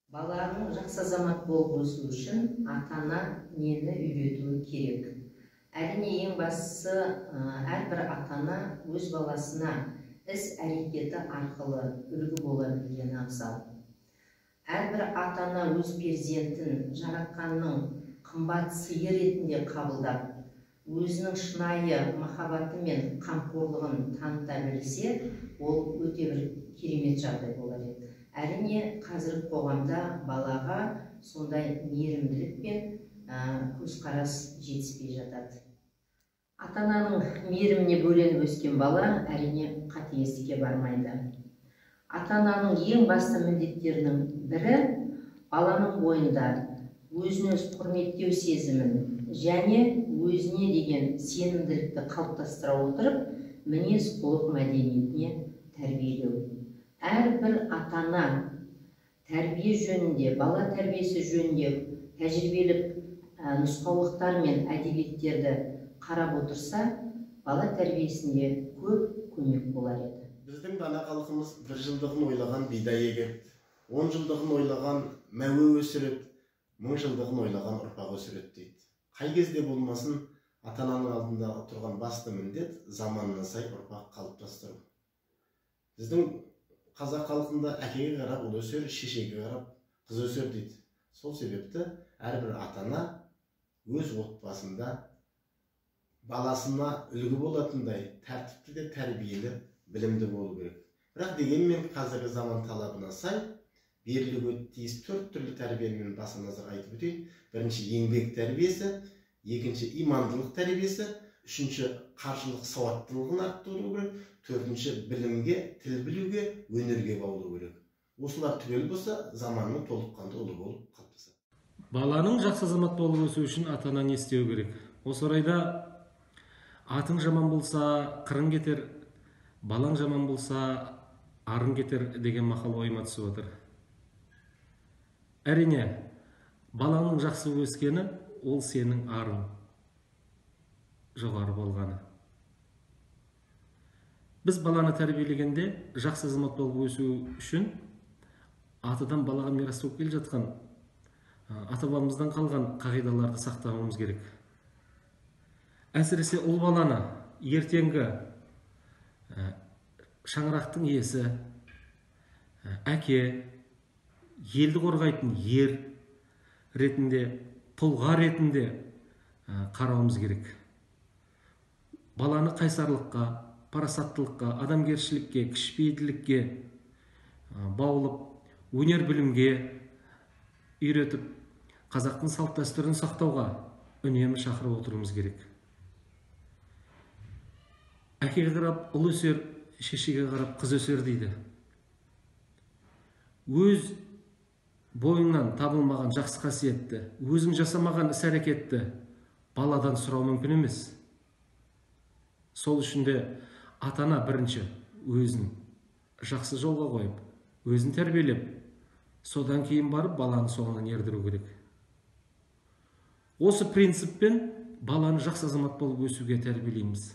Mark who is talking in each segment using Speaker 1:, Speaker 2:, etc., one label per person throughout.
Speaker 1: Баланың жақсы азамат болып өсуі үшін ата-ана нені үйретуі керек? Әрине, ең бастысы, әрбір ата-ана өз баласына іс әрекеті арқылы үлгі бола білгені абзал. Әрбір ата-ана өз перзентін жаратқанның қымбат сыйы ретінде қабылдап, өзінің шынайы махаббаты мен қамқорлығын таныта білсе, ол өте бір керемет жағдай болар еді. Әрине, қазіргі қоғамда балаға сондай мейірімділік пен көзқарас жетіспей жатады. Ата-ананың мейіріміне бөленіп өскен бала, әрине, қатыгездікке бармайды. Ата-ананың ең басты міндеттерінің бірі баланың бойында өзін өзі құрметтеу сезімін және өзіне деген сенімділікті қалыптастыра отырып, мінез құлық мәдениетіне тәрбиелеу. Әрбір ата-ана тәрбие жөнінде, бала тәрбиесі жөнінде тәжірибелік нұсқаулықтар мен әдебиеттерді қарап отырса, бала тәрбиесінде көп көмек болар еді.
Speaker 2: Біздің дана халқымыз бір жылдығын ойлаған бидай егеді, 10 жылдығын ойлаған мәуе өсіреді, 1000 жылдығын ойлаған ұрпақ өсіреді дейді. Қай кезде болмасын, ата-ананың алдындағы тұрған басты міндет заманына сай ұрпақ қалыптастыру. Біздің қазақ халқында әкеге қарап ұл өсер, шешеге қарап қыз өсер дейді. Сол себепті әрбір ата-ана өз отбасында баласына үлгі болатындай тәртіпті де тәрбиелі, білімді болу керек. Бірақ дегенмен қазіргі заман талабына сай берілуге тиіс 4 түрлі тәрбиені мен баса назар айтып өтейін. Бірінші, еңбек тәрбиесі, екінші, имандылық тәрбиесі, үшінші, қаржылық сауаттылығын арттыру керек, төртінші, білімге, тіл білуге, өнерге баулу керек. Осылар түгел болса, заманның толыққанды ұлы болып қалыптасады.
Speaker 3: Баланың жақсы азамат болып өсуі үшін ата-ана не істеу керек? Осы орайда атың жаман болса, қырың кетер, балаң жаман болса, арың кетер деген мақал ойыма түсіп отыр. Әрине, балаңның жақсы өскені ол сенің арың жоғары болғаны. Біз баланы тәрбиелегенде жақсы азамат болып өсу үшін атадан балаға мирас болып келе жатқан, ата-бабамыздан қалған қағидаларды сақтауымыз керек. Әсіресе ұл баланы ертеңгі шаңырақтың иесі, әке, елді қорғайтын ер ретінде, тұлға ретінде қарауымыз керек. Баланы қайсарлыққа, парасаттылыққа, адамгершілікке, кішіпейілділікке баулып, өнер білімге үйретіп, қазақтың салт дәстүрін сақтауға үнемі шақырып отыруымыз керек. Әкеге қарап ұл өсер, шешеге қарап қыз өсер дейді. Өз бойыңнан табылмаған жақсы қасиетті, өзің жасамаған іс-әрекетті баладан сұрау мүмкін емес. Сол үшін де ата-ана бірінші өзін жақсы жолға қойып, өзін тәрбиелеп, содан кейін барып баланы соңынан ердіру керек. Осы принциппен баланы жақсы азамат болып өсуге тәрбиелейміз.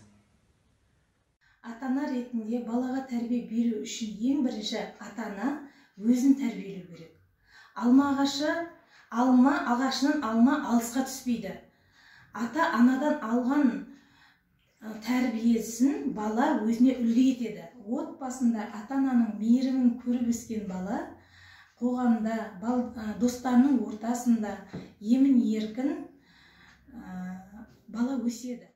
Speaker 4: Ата-ана ретінде балаға тәрбие беру үшін ең бірінші ата-ана өзін тәрбиелеу керек. Алма ағашы, алма ағашынан алма алысқа түспейді. Ата-анадан алған тәрбиесін бала өзіне үлгі етеді. Отбасында ата-ананың мейірімін көріп өскен бала қоғамда, достарының ортасында емін еркін бала өседі.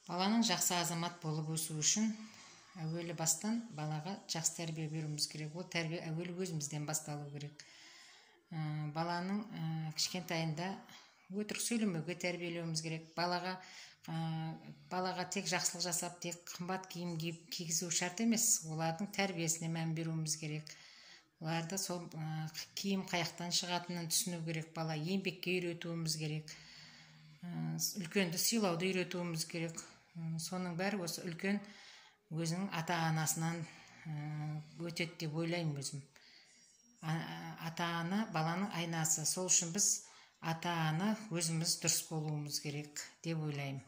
Speaker 5: Баланың жақсы азамат болып өсуі үшін әуелі бастан балаға жақсы тәрбие беруіміз керек. Ол тәрбие әуелі өзімізден басталу керек. Баланың кішкентайында өтірік сөйлемеуге тәрбиелеуіміз керек. Балаға тек жақсылық жасап, тек қымбат киім киіп кигізу шарт емес. Олардың тәрбиесіне мән беруіміз керек. Оларды сол киім қаяқтан шығатынын түсіну керек. Бала еңбекке үйретуіміз керек. Үлкенді сыйлауды үйретуіміз керек. Соның бәрі осы үлкен өзінің ата-анасынан өтеді деп ойлаймын өзім. Ата-ана баланың айнасы. Сол үшін біз ата-ана өзіміз дұрыс болуымыз керек деп ойлаймын.